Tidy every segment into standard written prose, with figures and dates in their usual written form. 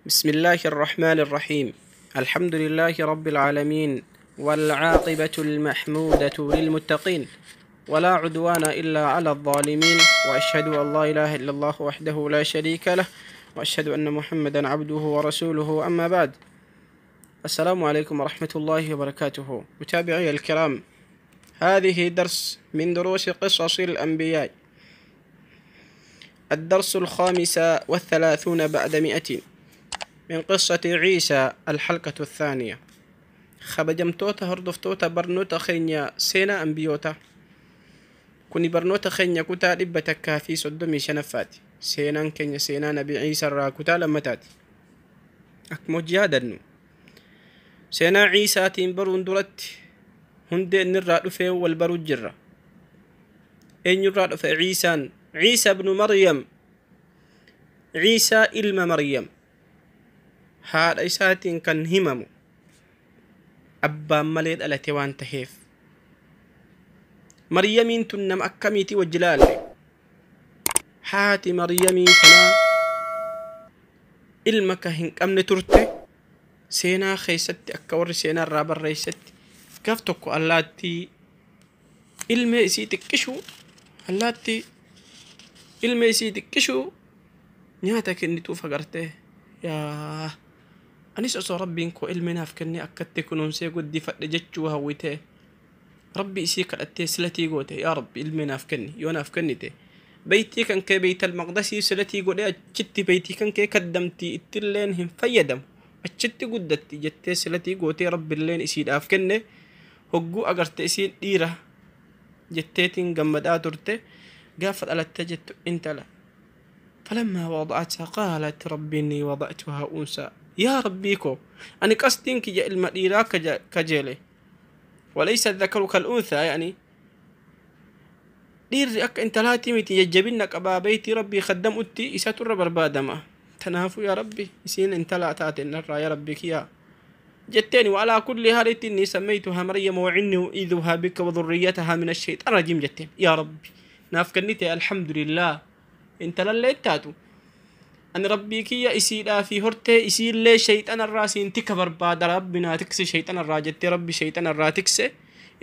بسم الله الرحمن الرحيم. الحمد لله رب العالمين، والعاقبة المحمودة للمتقين، ولا عدوان إلا على الظالمين، وأشهد أن لا إله إلا الله وحده لا شريك له، وأشهد أن محمدا عبده ورسوله. أما بعد، السلام عليكم ورحمة الله وبركاته. متابعي الكرام، هذه درس من دروس قصص الأنبياء، الدرس 135 بعد 100 من قصة عيسى، الحلقة الثانية. خبجمتوتا هردفتوتا برنوتا خينيا سينا أنبيوتا كوني برنوتا خينيا كتا لبتكا في صدمي شنفاتي سينا كينيا سينا نبي عيسى را كتا لمتاتي أكمو جيادنو سينا عيسى تنبرون درت هندي نرى رفي والبرو جرة إن يرى رفي عيسى، عيسى ابن مريم، عيسى إلما مريم haadha isaatiin kan himamu abbaan malee dhalate waan taheef. Maryamiin tun nama akkamiiti wajji laalle? Haati Maryamii tanaa ilma ka hin qabne turte. Seenaa keessatti akka warri seenaa irraa barreessetti gaaf tokko allaattii ilmee isii xiqqishuu allaattii ilmee isii xiqqishuu nyaata kennituuf agartee, yaa anis osoo rabbiin koo ilmi naaf kennee akkatti kunuunsee guddifadhe jechuu hawwitee rabbi isii kadhattee silatii goote. Yaa rabbi, ilmi naaf kenni, yoo naaf kennite beeytii kan kee beeytal maqdasii silatii godhee achitti beeytii kan kee kaddamtii ittilleen hin fayyadamu achitti guddatti jettee silatii gootee rabbiilleen isiidhaaf kenne. Hogguu agarte isiin dhiira jetteetiin gammadaa turte, gaafa dhalattee jettu intala. فلما وضعتها قالت رب إني وضعتها أنثى. يا ربي كو أنا قصدين كي المديرة كجيلي، وليس الذكر كالأنثى، يعني دير أك أنت لا تمتي يجبنك أبا بيتي ربي خدم أتي إساتر بربادما تنافو يا ربي إسين أنت لا تاتي النرى يا ربي كيا جتني. وعلى كل هالة إني سميتها مريم وعني أعيذها بك وذريتها من الشيطان الرجيم. جتين يا ربي نافكنيتي الحمد لله انت للي تاتو أن ربي كي إسيلا في هرتي إسيل لي شيطان الراسين تكبر بعد ربنا تكسي شيطان الراجتي ربي شيطان الرا تكسي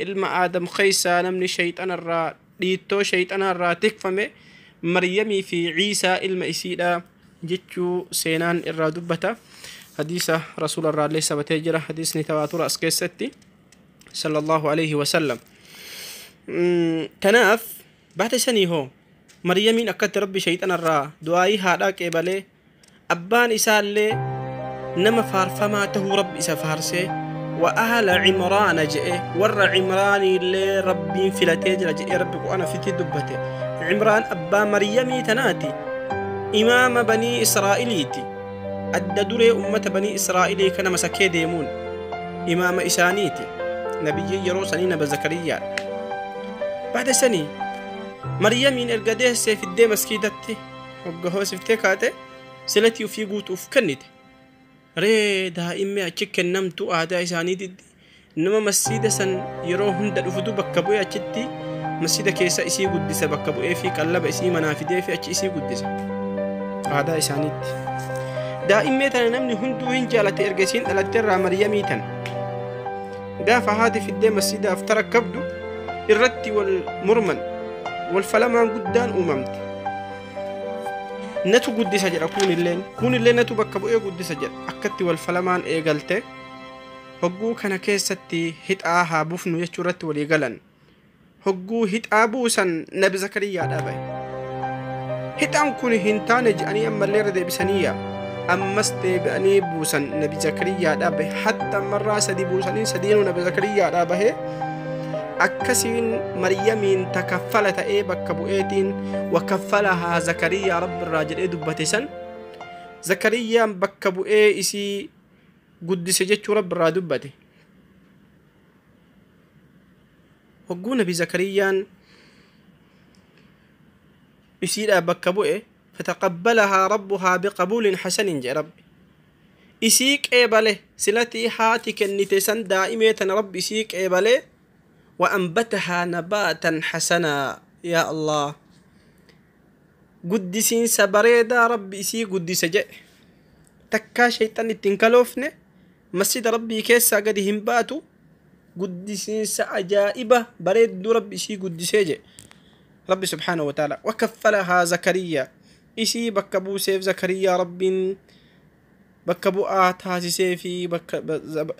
إلما آدم خيسا نمني شيطان الرا ديتو شيطان الرا تكفمي مريمي في عيسى إلما إسيلا جتشو سينان الرا دبتا. حديث رسول الله ليس بتجرى حديث نتواتر أسكيستي صلى الله عليه وسلم. تناف بعد سنة هو مريمين أكدت ربي شيطان الرا دعائي هذا كبله أبان إسالة نما فارفما تهو رب إسا فارسه وأهل عمران جئ ور عمران اللي ربي في لتجرى جئ ربك وأنا في تدبته. عمران أبا مريمي تناتي إمام بني إسرائيليتي أدى أمة بني إسرائيل كان مسكي ديمون إمام إسانيتي نبي يروسني نبي زكريا. بعد سنة مريمين erga deessee fiddee maskiidatti hogga hoosiftee kaate silatii ufii guutuuf kennite. Ree daa'immi achi kennamtu aadaa isaaniitti nama masjiida san yeroo hunda dhufutu bakka bu'ee achitti masjiida keessa isii guddisa bakka bu'ee fi qallaba isii manaa fidee fi achi isii guddisa aadaa isaaniitti. Daa'immee tana namni hunduu hin jaalate erga isiin dhalatte irraa Maryamii tana gaafa haati fiddee masjiidaaf tarakkabdu irratti wal murman والفلمان قدان أممت نتو قدي سجر كون اللين كون اللين نتو بكبو إيه قدي سجر أكتي والفلمان إيه قلت هجو كان كيستي هت آها بوفنو يشورت وليقلن هجو هت آبوسا نبي زكريا دابي هت أم كون هنتانج أني أما اللي ردي بسنية أمستي بأني بوسا نبي زكريا دابي حتى مرة سدي بوسنين سدينو نبي زكريا دابي أكسين مريمين تكفلت إيه بكبؤيتين وكفلها زكريا رب الراجل إيه دبتسن زكريا بكبؤي إسي قدس جتشو رب الرادبته. وقونا بزكريا إسي بكبؤي فتقبلها ربها بقبول حسن جاء ربي إسيك إيه سلتي حاتك النتسن دائمة رب إسيك إيه وأنبتها نباتا حسنا. يا الله قدسين سبريدا ربي إسي قدس جاء Takkaa shayxanni ittiin kaloofne, masjida Rabbii keessaa gadi hin baatu. Guddisiinsa ajaa'iba bareedduu Rabbi isii guddisee jedhe Rabbi subhaanahu wa ta'ala. Wakaffalahaa Zakariyaa, isii bakka buuseef Zakariyaa, Rabbiin bakka bu'aa taasisee fi bakka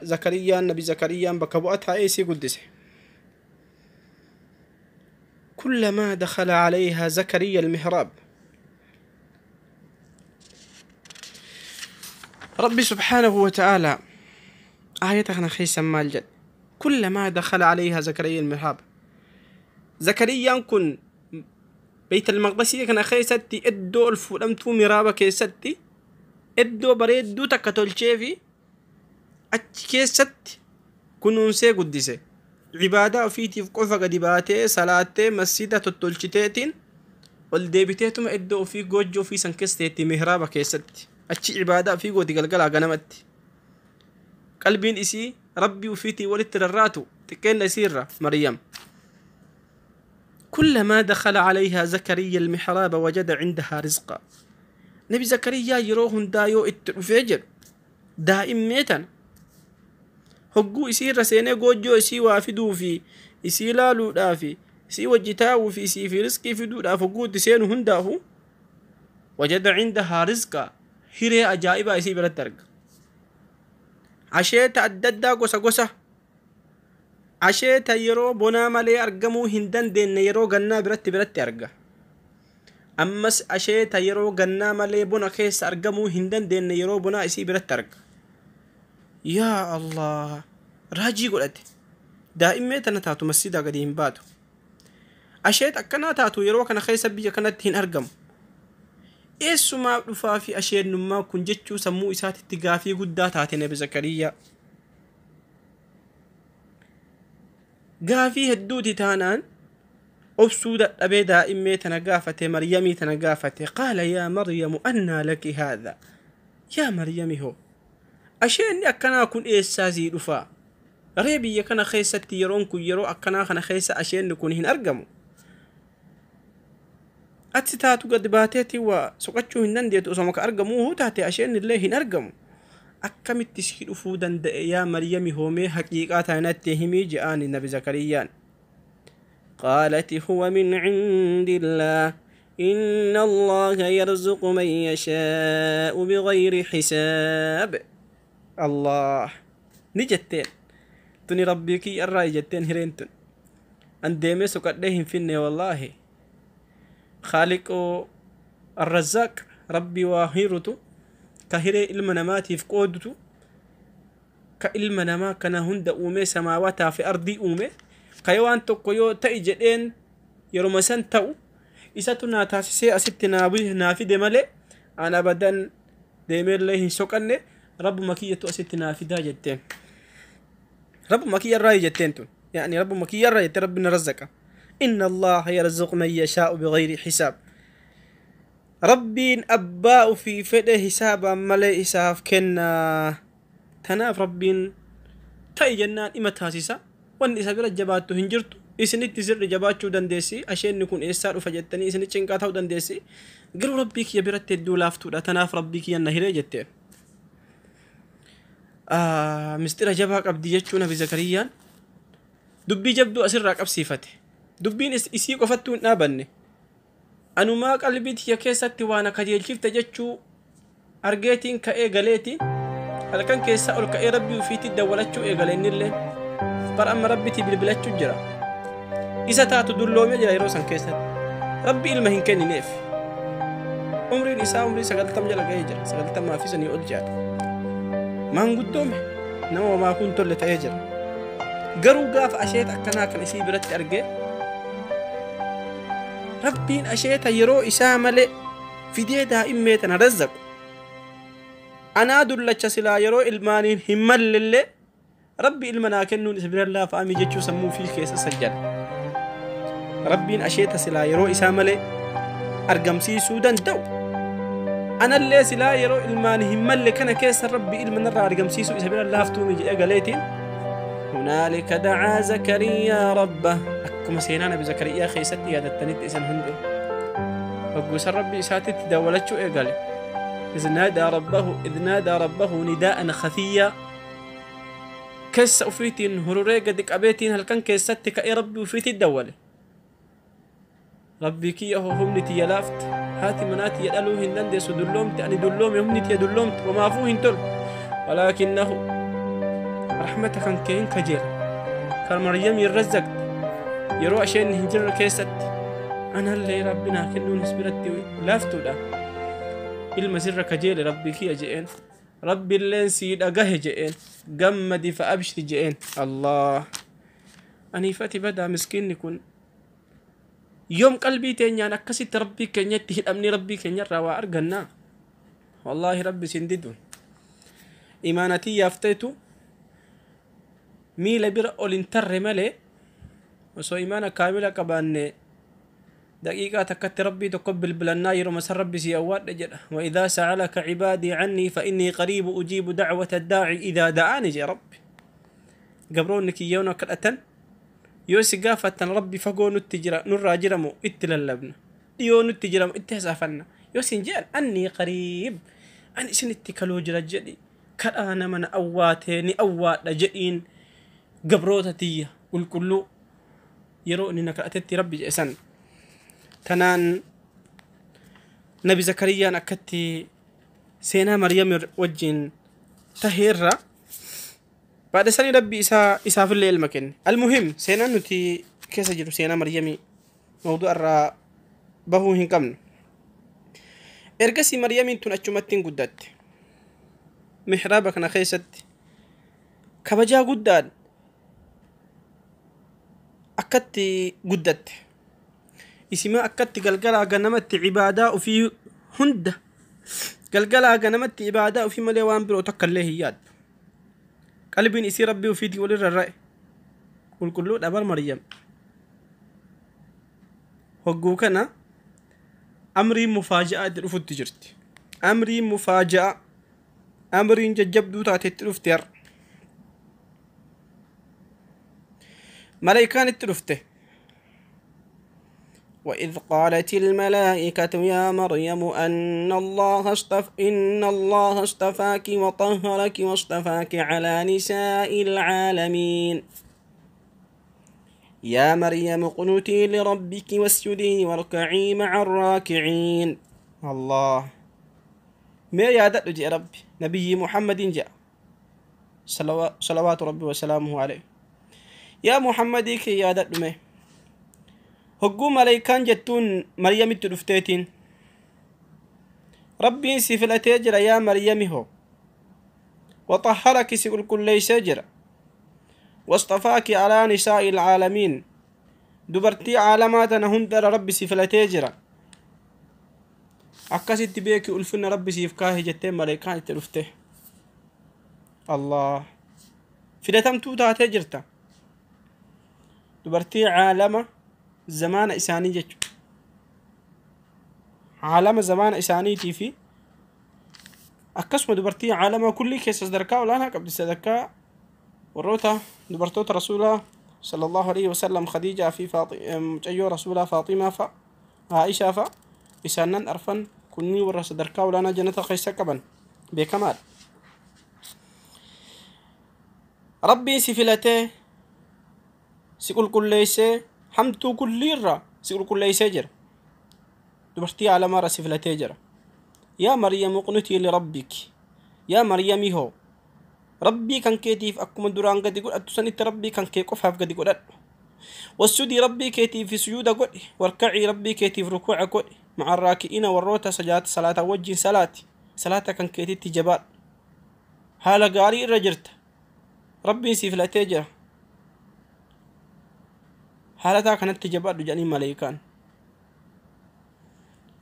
Zakariyaan, Nabi Zakariyaan bakka bu'aa taa'ee isii guddise. كلما دخل عليها زكريا المحراب، ربي سبحانه وتعالى آية خيسا مال جد. كلما دخل عليها زكريا المحراب، زكريا كن بيت المقدس كان خيستي ادو الفولمتو مرابا كيستي ادو بريدو تكتولشيفي اتش كيست كنونسي قدسي عبادة فيتي في قفا قد باتي صلاة مسجدة تتولشتيتين والديبتيتم ادو في جوجو في سنكستيتي مهرابا كيستي اتش عبادة في قودي قلقلا غنمت قلبين إسي ربي وفيتي ولترراتو تكين سيرة مريم. كلما دخل عليها زكريا المحراب وجد عندها رزقا. نبي زكريا يروهن دايو اتفجر دائم ميتا هقو إسي رسيني قوجو إسي وافدو في إسي لالو دافي إسي وجتاو في إسي في رزقي فدو داف هقو تسينو هنداهو وجد عندها رزقا. هيري أجائبا إسي بلد عشيت أددا قوسا قوسا عشيت يرو بنا مالي أرقمو هندن دين يرو قنا برت برت أرقى. أمس عشيت يرو قنا مالي بنا كيس أرقمو هندن دين يرو بنا إسي برت أرقى. يا الله راجي قلت دائما تنتاتو مسجد قديم باتو عشيت أكنا تاتو يرو كان خيس بيا كانت هن أرقم. إيسو رفا في أشياء نما كن جتشو سمو إسات التقافي قد تاتي نبي زكريا قافي هدوتي تانان أبسودة أبي دائمي تنقافة مريمي تنقافة. قال يا مريم أنى لك هذا، يا مريم هو أشياء أكنا كن إيسازي رفا ريبي يكنا خيستي يرون كن يرو أكنا خنا خيسة أشياء نكون هن أرقمو. Ati taatu gad baateeti waa soqachuu hin dandeetu osoo maka argamuu hoo taate asheen illee hin argamu. Akkamitti si dhufuu danda'e yaa Maryami hoomee haqiiqaa taanatti himii je'aani Nabi Zakariyaan. قالت هو من عند الله إن الله يرزق من يشاء بغير حساب. الله نجتين تني ربي كي الرأي جتين هرينتن أندمي سقدهم فيني والله خالق الرزاق ربي واهيرتو كهري المنامات في قودتو كإلمنما كان هند أومي سماواتها في أرضي أومي كيوان تقيو تأجدين يرمسن تاو إساتنا تاسسي أستنا به نافد ملء أنا بدن ديمير له سكنة رب مكية أستنا في داجتين رب مكية الرأي جتين يعني رب مكية الرأي ربنا رزقه. إن الله يرزق من يشاء بغير حساب. ربين أباء في فده حسابا ملء حساب كنا تناف ربين تاي جنان إما تاسسا وان إسا بira jabaattu hin jirtu isinitti sirri jabaachuu dandeessi asheenni kun eessaa dhufa jettanii isin cinqaa ta'uu dandeessi garuu rabbii kiyya biratti hedduu laaftuudha tanaaf rabbii kiyya na hiree jetteen. Mistira jabaa qabdi jechuu Nabi Zakariyaan dubbii jabduu asirraa qabsiifate. Dubbiin isii qofattuu hin dhaabanne anumaa qalbii tiyya keessatti waan kajeelchifte jechuu argeetiin ka'ee galeetiin halkan keessaa ol ka'ee rabbii ofiitti dawwalachuu eegale innillee bar amma rabbitii bilbilachuu jira. Isa taatu dulloomee jira yeroo san keessatti rabbi ilma hin kennineef umriin isaa umrii 90 jala ga'ee jira 90 fi sanii ol jira maanguddoome nama homaa kun tolle ta'ee jira. Garuu gaafa asheeta akkanaa kan isii biratti argee rabbiin asheeta yeroo isaa malee fidee daa'immee tana razzaqu anaa dullacha silaa yeroo ilmaaniin hin mallellee rabbi ilma naa kennuun isa bira laafaamii jechuu sammuu fi keessa sajjala. Rabbiin asheeta silaa yeroo isaa malee argamsiisuu danda'u anallee silaa yeroo ilmaan hin malle kana keessa rabbi ilma narraa argamsiisuu isa bira laaftuumi jedhee galeetiin هنالك دعا زكريا ربه. أكما سينا نبي زكريا خيستي يا دتنيت إسن هندو وقوس ربي إساتي تدولتشو إيقالي إذ نادى ربه إذ نادى ربه نداء خفيا keessa ufiitiin hururee gadi qabeetiin halkan keessatti ka'ee rabbi ufiitii dawwale rabbii kiyya hoo humni tiyya laafte haati manaa tiyya dhaluu hin dandeessu dulloomte ani dulloome humni tiyya dulloomte homaafuu hin tolu walaakinnahu rahmata kan kee hin kajeela kan maryamiin razzaqte yeroo isheen hin jirre keessatti anallee rabbi naa kennuunis biratti laaftuudha ilma sirra kajeele rabbii kiyya je'een rabbi illeen sii dhagahe je'een gammadi fa abshiri je'een allah aniifati badaa miskiinni kun yoom qalbii teenyaan akkasitti rabbii keenyatti hidhamni rabbii keenyarraa waa argannaa wallaahi rabbi sin didu imaanatii yaafteetu miila bira ol hin tarre malee osoo imaana kaamila qabaanne daqiiqaa takkatti rabbii tokko bilbilannaa yeroo san rabbi si awwaadhe jedha wa idaa sa'alaka cibaadii cannii fa innii qariibu ujiibu dacwata addaaci idaa da'aani jee rabbi gabroonni kiyyoon kadhatan yoo si gaafatan rabbi fagoo nutti jira nurraa jiramu itti lallabna dhiyoo nutti jiramu itti hasaafanna yoo sin jedhan annii qariib ani isinitti kaloo jira jedhi kadhaa nama na awwaatee ni awwaadha jedhiin gabroota tiyya qulqulluu yeroo inni na kadhatetti rabbi jedhe san tanaan nabi zakariyaan akkatti seenaa maryam wajjin taheerra baada sanii rabbi isaa isaafillee ilma kenne almuhim seenaan nuti keessa jiru seenaa maryamii mawdu'a irraa bahuu hin qabnu ergasii maryamiin tun achumatti hin guddatte mihraaba kana keessatti kabajaa guddaan akkatti guddatte isima akkatti galgalaa ganamatti cibaadaa ufii hunda galgalaa ganamatti ibaadaa ufii malee waan biroo takka illee hin yaaddu qalbiin isii rabbii ufiitii walirra ra'e qulqulluudha bar maryam hogguu kana amriin mufaaja'aa itti dhufutti jirti amriin mufaaja'aa amriin jajjabduu taate itti dhufte har'a malaayikaan itti dhufte وإذ قالت الملائكة يا مريم أن الله إن الله اصطفاك وطهرك واصطفاك على نساء العالمين يا مريم اقنتي لربك واسجدي واركعي مع الراكعين الله ما يا يا ربي نبي محمد جاء صلوات ربي وسلامه عليه يا محمد كي يا دمه hogguu malaayikaan jettuun maryamitti dhufteetiin rabbiin si filatee jira yaa maryami hoo waxaharaki si qulqulleeysee jira wastafaaki alaa nisaa'i ilcaalamiin dubartii caalamaa tana hundara rabbi si filatee jira akkasitti beeki ulfina rabbi siif kaahe jettee malaayikaan itti dhufte allah filatamtuu taatee jirta dubartii caalama زمان إساني جت عالم زمان إساني تيفي أكسم دبرتي عالم كل كيس دركا ولا أنا قبل سدكا وروتا دبرتوت رسولة صلى الله عليه وسلم خديجة في فاطمة أيو رسولة فاطمة ف عائشة ف إسانن أرفن كني ورس دركا ولا أنا جنة خيس كبن بكمال ربي سفلته سيقول كل ليس hamtuu kulliirra si qulqulleeysee jira dubartii caalamaarra si filatee jira yaa maryam uqnutii lirabbiki yaa maryami hoo rabbii kan keetiif akkuma duraan gadi godhattu sanitti rabbii kan kee qofaaf gadi godhadhu wasjudii rabbii keetiif sujuuda godhi warkacii rabbii keetiif rukuuca godhi maca raaki'iina warroota salaata wajjin salaati salaata kan keetitti jabaadhu haala gaarii irra jirta rabbiin si filatee jira حالتها كانت تجبر جاني ملائكان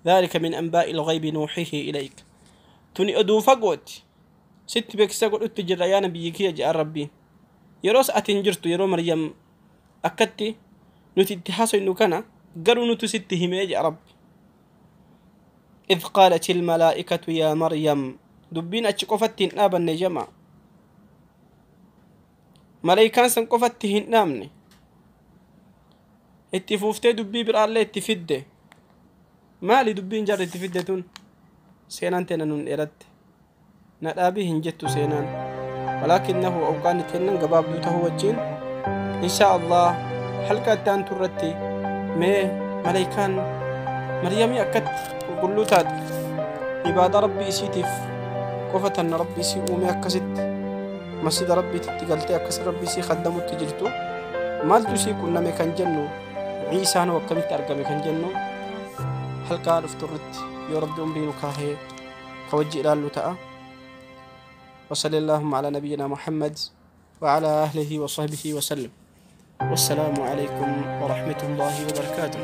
ذلك من أنباء الغيب نوحيه إليك توني أدو فقوت ست بيكسا قل أتجر يا نبيك يا ربي يروس أتنجرتو يرو مريم أكدتي نتي اتحاسو إنو كان قالوا نتو ست همي يا رب إذ قالت الملائكة يا مريم دبين أتشقفتين آبا النجمة ملائكان سنقفتهن نامني itti fuuftee dubbii biraallee itti fidde maali dubbiin jarri itti fidde tun Seenaan teena nun dheeratte, na dhaabii hin jettu seenaan, walaakinnahu awqaanni teennan gabaabduu tahuu wajjiin, inshaa Allah halqa itti aantu irratti mee maleykaan Maryamii akkatti qulqulluu taate, ibaadaa Rabbii isiitiif qofa tanna Rabbi isii uume, akkasitti masjida Rabbiititti galtee akkas Rabbi isii khaddamutti jirtu, maaltu isii qunname kan jennu, Ciisaan hoo akkamitti argame kan jennu, halqaa dhuftu irratti yoo Rabbi umrii nu kaahee ka wajji ilaallu ta'a. وصلى اللهم على نبينا محمد وعلى أهله وصحبه وسلم، والسلام عليكم ورحمة الله وبركاته.